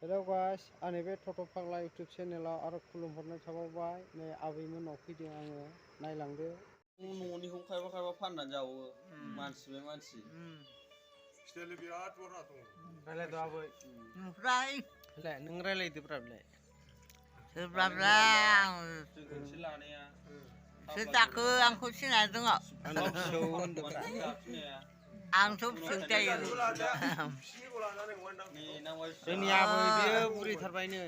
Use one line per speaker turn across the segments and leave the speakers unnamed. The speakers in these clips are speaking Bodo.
Hello guys, आंनि बे टट' फाग्ला YouTube चेनेलाव आरो खुलुमहरनाय थाबावबाय। नै आबैमोननाव फैदों आङो, नायलांदो।
न'निखौ खायफा खायफा फाननानै जावो मानसि बे मानसि।
फिथाइयालाय बिराद बरहा दङ।
रायलायदो आबै।
ओमफ्राय
नों रायलायदोब्रा बेलाय।
सोरब्लाब्ला
जोंखौसो लानाया
सोर जाखो आंखौ सिनाय दङ।
आंनाव फिसौ होनदोब्रा।
आंथ' फिसौ जायो।
जोंनि आबै बियो बुरैथारबायनो।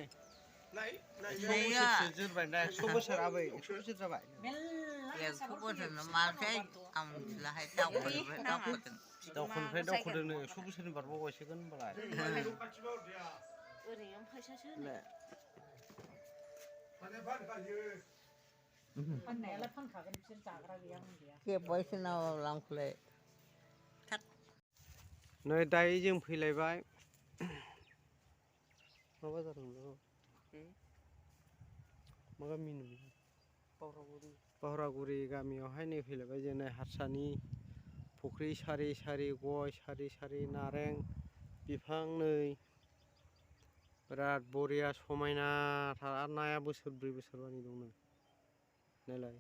बोसोरसो जोरबाय दा 100 बोसोर आबै 100 बोसोर जाबाय।
100 बोसोर माथाय आं मिथिलाहाय
दावखोनिफ्राय दावखोदोंनो 100 बोसोरनि बारबावबायसोगोन होनबालाय।
ओरैनो फैसासो होनाय।
फाननायालाय फानखागोन बिसोर जाग्रा गैया मा गैया।
खेबबायसो नामा लांखौलाय।
नै दायो जों फैलायबाय। माबा जादोंमोन मा गामिनो बावरागुरि गामियावहाय नै फैलायबाय जों नै हारसानि फुख्रि सारि सारि गय सारि सारि नारें बिफां नै बिराद बरिया समायना थार नाया बोसोरब्रै बोसोरबानि दंनो नायलाय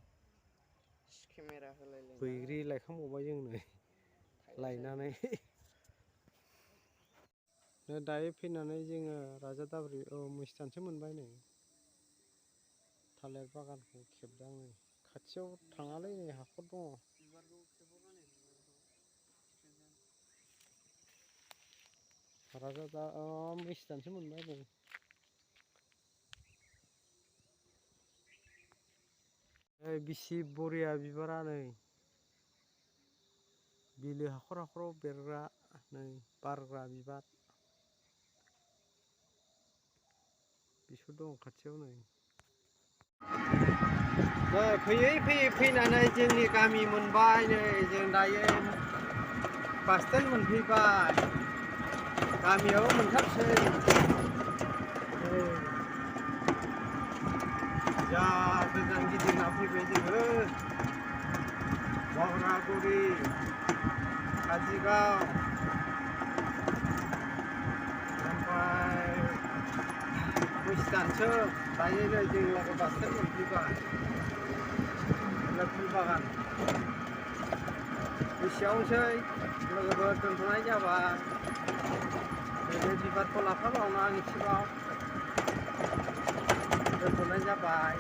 केमेरा होलायलाय
बैग्रि लायखांबावबाय जों नै लायनानै दायो फैनानै जोङो राजा दाब्रि मैस्थानसो मोनबाय नै थालिर बागानखौ खेबदां नै खाथियाव थाङालै नै हाखर दङ राजा मैस्थानसो मोनबाय नै बिसि बरिया बिबारा नै बिलो हाखर हाखराव बेरग्रा नै बारग्रा बिबार बिसोर दं खाथियाव नै फैयै फैयै फैनानै जोंनि गामि मोनबाय नै जों दायो बास स्टेन्ड मोनफैबाय गामियाव मोनथारसै जा गोजान गिदिंना फैबाय जोङो बावरागुरि काजिगाव ओमफ्राय मैस्थानसो दायो नै जों लागै बास स्टेन्ड मोनफैबाय फुल बागान एसेयावनोसै लोगोफोर दोनथ'नाय जाबाय बे बिबारखौ लाफाबावनो आं एसेबाव दोनथ'नाय जाबाय।